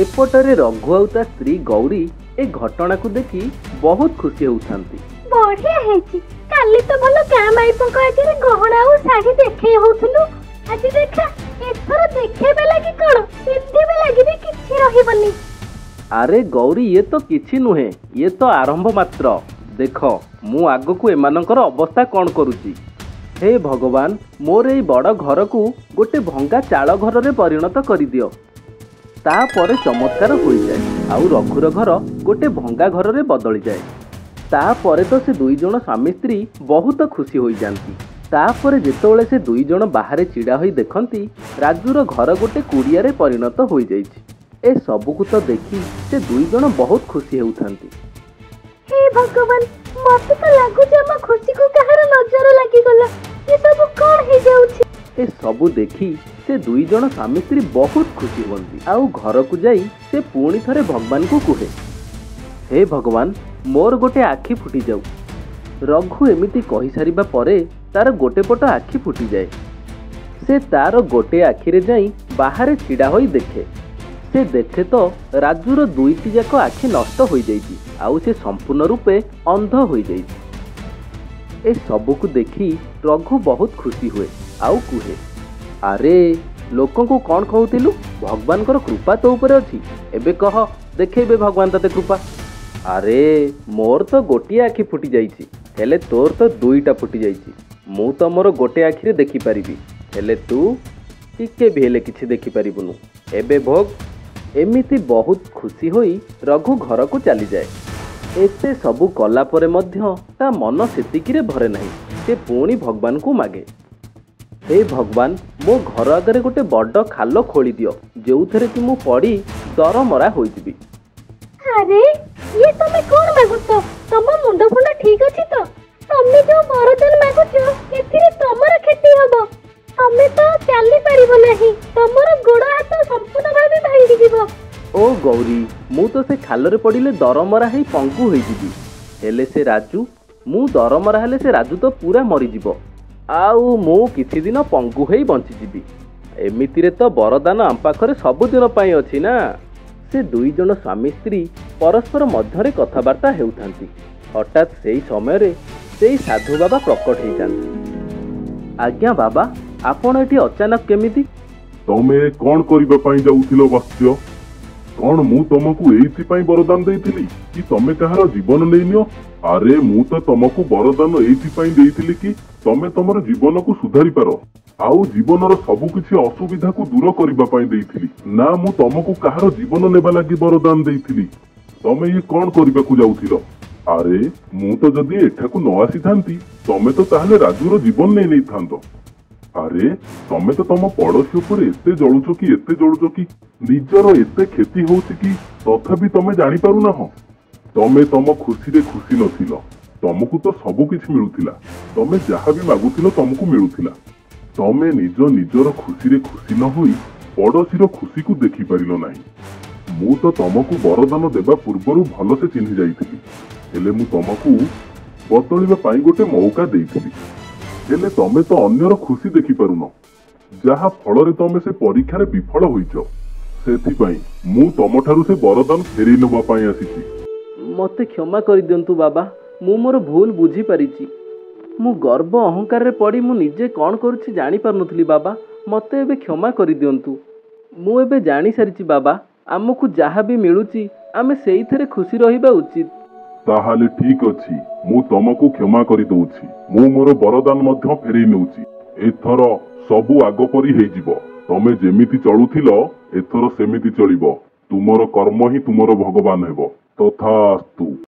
ଏପଟରେ ରଘୁ ଆଉ ତା ସ୍ତ୍ରୀ ଗୌରୀ ଏ ଘଟଣାକୁ ଦେଖି ବହୁତ ଖୁସି ହେଉଥାନ୍ତି। ବଢିଆ ହେଇଛି। କାଲି ତ ଭଲ ଗାଁ ମାଇପଙ୍କ ଆଗରେ ଗହଣା ଆଉ ଶାଢୀ ଦେଖେଇ ହଉଥିଲୁ, ଆଜି ଦେଖା ଏଥର ଦେଖେଇବା ଲାଗି କ'ଣ ପିନ୍ଧିବା ଲାଗି ବି କିଛି ରହିବନି। ଆରେ ଗୌରୀ, ଇଏ ତ କିଛି ନୁହେଁ, ଇଏ ତ ଆରମ୍ଭ ମାତ୍ର। ଦେଖ ମୁଁ ଆଗକୁ ଏମାନଙ୍କର ଅବସ୍ଥା କ'ଣ କରୁଛି। ହେ ଭଗବାନ, ମୋର ଏଇ ବଡ଼ ଘରକୁ ଗୋଟେ ଭଙ୍ଗା ଚାଳ ଘରରେ ପରିଣତ କରିଦିଅ। ତାପରେ ଚମତ୍କାର ହୋଇଯାଏ ଆଉ ରଘୁର ଘର ଗୋଟେ ଭଙ୍ଗା ଘରରେ ବଦଳିଯାଏ। ତାପରେ ତ ସେ ଦୁଇ ଜଣ ସ୍ୱାମୀ ସ୍ତ୍ରୀ ବହୁତ ଖୁସି ହୋଇଯାନ୍ତି। ତାପରେ ଯେତେବେଳେ ସେ ଦୁଇ ଜଣ ବାହାରେ ଛିଡ଼ା ହୋଇ ଦେଖନ୍ତି ରାଜୁର ଘର ଗୋଟେ କୁଡ଼ିଆରେ ପରିଣତ ହୋଇଯାଇଛି। ଏ ସବୁକୁ ତ ଦେଖି ସେ ଦୁଇ ଜଣ ବହୁତ ଖୁସି ହେଉଥାନ୍ତି। ହେ ଭଗବାନ, ମତେ ତ ଲାଗୁଛି ଆମ ଖୁସିକୁ କାହାର ନଜର ଲାଗିଗଲା। ଏସବୁ କ'ଣ ହେଇଯାଉଛି? ଏ ସବୁ ଦେଖି ସେ ଦୁଇ ଜଣ ସ୍ୱାମୀ ସ୍ତ୍ରୀ ବହୁତ ଖୁସି ହୁଅନ୍ତି ଆଉ ଘରକୁ ଯାଇ ସେ ପୁଣି ଥରେ ଭଗବାନଙ୍କୁ କୁହେ, ହେ ଭଗବାନ, ମୋର ଗୋଟେ ଆଖି ଫୁଟିଯାଉ। ରଘୁ ଏମିତି କହିସାରିବା ପରେ ତାର ଗୋଟେ ପଟ ଆଖି ଫୁଟିଯାଏ। ସେ ତାର ଗୋଟେ ଆଖିରେ ଯାଇ ବାହାରେ ଛିଡ଼ା ହୋଇ ଦେଖେ। ସେ ଦେଖେ ତ ରାଜୁର ଦୁଇଟି ଯାକ ଆଖି ନଷ୍ଟ ହୋଇଯାଇଛି ଆଉ ସେ ସମ୍ପୂର୍ଣ୍ଣ ରୂପେ ଅନ୍ଧ ହୋଇଯାଇଛି। ଏ ସବୁକୁ ଦେଖି ରଘୁ ବହୁତ ଖୁସି ହୁଏ ଆଉ କୁହେ, ଆରେ ଲୋକଙ୍କୁ କ'ଣ କହୁଥିଲୁ ଭଗବାନଙ୍କର କୃପା ତୋ ଉପରେ ଅଛି, ଏବେ କହ ଦେଖେଇବେ ଭଗବାନ ତତେ କୃପା। ଆରେ ମୋର ତ ଗୋଟିଏ ଆଖି ଫୁଟି ଯାଇଛି, ହେଲେ ତୋର ତ ଦୁଇଟା ଫୁଟି ଯାଇଛି। ମୁଁ ତ ମୋର ଗୋଟେ ଆଖିରେ ଦେଖିପାରିବି, ହେଲେ ତୁ ଟିକେ ବି ହେଲେ କିଛି ଦେଖିପାରିବୁନୁ। ଏବେ ଭୋଗ। ଏମିତି ବହୁତ ଖୁସି ହୋଇ ରଘୁ ଘରକୁ ଚାଲିଯାଏ। ଏତେ ସବୁ କଲା ପରେ ମଧ୍ୟ ତା ମନ ସେତିକିରେ ଭରେ ନାହିଁ। ସେ ପୁଣି ଭଗବାନଙ୍କୁ ମାଗେ, ହେ ଭଗବାନ, ମୋ ଘର ଆଗରେ ଗୋଟେ ବଡ଼ ଖାଲ ଖୋଳି ଦିଅ, ଯେଉଁଥିରେ କି ମୁଁ ପଡ଼ି ଦରମରା ହୋଇଯିବି। ଆରେ ଇଏ ତମେ କ'ଣ ମାଗୁଛ? ତମ ମୁଣ୍ଡ ଫୁଣ୍ଡ ଠିକ ଅଛି ତ? ତମେ ଯୋଉ ବରଦାନ ମାଗୁଛ ଏଥିରେ ତମର କ୍ଷତି ହବ। ତମେ ତ ଚାଲି ପାରିବ ନାହିଁ, ତମର ଗୋଡ଼ ହାତ ସମ୍ପୂର୍ଣ୍ଣ ଭାବେ ଭାଙ୍ଗିଯିବ। ଓ ଗୌରୀ, ମୁଁ ତ ସେ ଖାଲରେ ପଡ଼ିଲେ ଦରମରା ହେଇ ପଙ୍ଗୁ ହୋଇଯିବି, ହେଲେ ସେ ରାଜୁ, ମୁଁ ଦରମରା ହେଲେ ସେ ରାଜୁ ତ ପୁରା ମରିଯିବ ଆଉ ମୁଁ କିଛି ଦିନ ପଙ୍ଗୁ ହେଇ ବଞ୍ଚିଯିବି। ଏମିତିରେ ତ ବରଦାନ ଆମ ପାଖରେ ସବୁଦିନ ପାଇଁ ଅଛି ନା। ସେ ଦୁଇ ଜଣ ସ୍ୱାମୀ ସ୍ତ୍ରୀ ପରସ୍ପର ମଧ୍ୟରେ କଥାବାର୍ତ୍ତା ହେଉଥାନ୍ତି। ହଠାତ୍ ସେଇ ସମୟରେ ସେଇ ସାଧୁ ବାବା ପ୍ରକଟ ହେଇଯାନ୍ତି। ଆଜ୍ଞା ବାବା, ଆପଣ ଏଠି ଅଚାନକ କେମିତି? ତମେ କ'ଣ କରିବା ପାଇଁ ଯାଉଥିଲ ବତ୍ସ୍ୟ? କ'ଣ ମୁଁ ତମକୁ ଏଇଥିପାଇଁ ବରଦାନ ଦେଇଥିଲି କି ତମେ କାହାର ଜୀବନ ନେଇନିଅ? ଆରେ ମୁଁ ତ ତମକୁ ବରଦାନ ଏଇଥିପାଇଁ ଦେଇଥିଲି କି ତମେ ତମର ଜୀବନକୁ ସୁଧାରି ପାର ଆଉ ଜୀବନର ସବୁ କିଛି ଅସୁବିଧାକୁ ଦୂର କରିବା ପାଇଁ ଦେଇଥିଲି ନା, ମୁଁ ତମକୁ କାହାର ଜୀବନ ନେବା ଲାଗି ବରଦାନ ଦେଇଥିଲି। ତମେ ଇଏ କ'ଣ କରିବାକୁ ଯାଉଥିଲ? ଆରେ ମୁଁ ତ ଯଦି ଏଠାକୁ ନ ଆସିଥାନ୍ତି ତମେ ତ ତାହେଲେ ରାଜୁର ଜୀବନ ନେଇ ନେଇଥାନ୍ତ। ଆରେ ତମେ ତ ତମ ପଡୋଶୀ ଉପରେ ଏତେ ଜଳୁଛ କି, ଏତେ ଜଳୁଛ କି ନିଜର ଏତେ କ୍ଷତି ହଉଛି କି ତଥାପି ତମେ ଜାଣିପାରୁନାହଁ। ତମେ ତମ ଖୁସିରେ ଖୁସି ନଥିଲ, ତମକୁ ତ ସବୁ କିଛି ମିଳୁଥିଲା, ତମେ ଯାହା ବି ମାଗୁଥିଲ ତମକୁ ମିଳୁଥିଲା। ତମେ ନିଜ ନିଜର ଖୁସିରେ ଖୁସି ନ ହୋଇ ପଡୋଶୀର ଖୁସିକୁ ଦେଖିପାରିଲ ନାହିଁ। ମୁଁ ତ ତମକୁ ବରଦାନ ଦେବା ପୂର୍ବରୁ ଭଲସେ ଚିହ୍ନି ଯାଇଥିଲି, ହେଲେ ମୁଁ ତମକୁ ବଦଳିବା ପାଇଁ ଗୋଟେ ମଉକା ଦେଇଥିଲି, ହେଲେ ତମେ ତ ଅନ୍ୟର ଖୁସି ଦେଖିପାରୁନ, ଯାହା ଫଳରେ ତମେ ସେ ପରୀକ୍ଷାରେ ବିଫଳ ହୋଇଛ। ସେଥିପାଇଁ ମୁଁ ତମଠାରୁ ସେ ବରଦାନ ଫେରେଇ ନେବା ପାଇଁ ଆସିଛି। ମୋତେ କ୍ଷମା କରିଦିଅନ୍ତୁ ବାବା, ମୁଁ ମୋର ଭୁଲ ବୁଝିପାରିଛି। ମୁଁ ଗର୍ବ ଅହଙ୍କାରରେ ପଡ଼ି ମୁଁ ନିଜେ କ'ଣ କରୁଛି ଜାଣିପାରୁନଥିଲି ବାବା, ମୋତେ ଏବେ କ୍ଷମା କରିଦିଅନ୍ତୁ। ମୁଁ ଏବେ ଜାଣିସାରିଛି ବାବା, ଆମକୁ ଯାହା ବି ମିଳୁଛି ଆମେ ସେଇଥିରେ ଖୁସି ରହିବା ଉଚିତ। ତାହେଲେ ଠିକ ଅଛି, ମୁଁ ତମକୁ କ୍ଷମା କରିଦଉଛି। ମୁଁ ମୋର ବରଦାନ ମଧ୍ୟ ଫେରେଇ ନେଉଛି। ଏଥର ସବୁ ଆଗ ପରି ହେଇଯିବ। ତମେ ଯେମିତି ଚଳୁଥିଲ ଏଥର ସେମିତି ଚଳିବ। ତୁମର କର୍ମ ହିଁ ତୁମର ଭଗବାନ ହେବ। ତଥାସ୍ତୁ।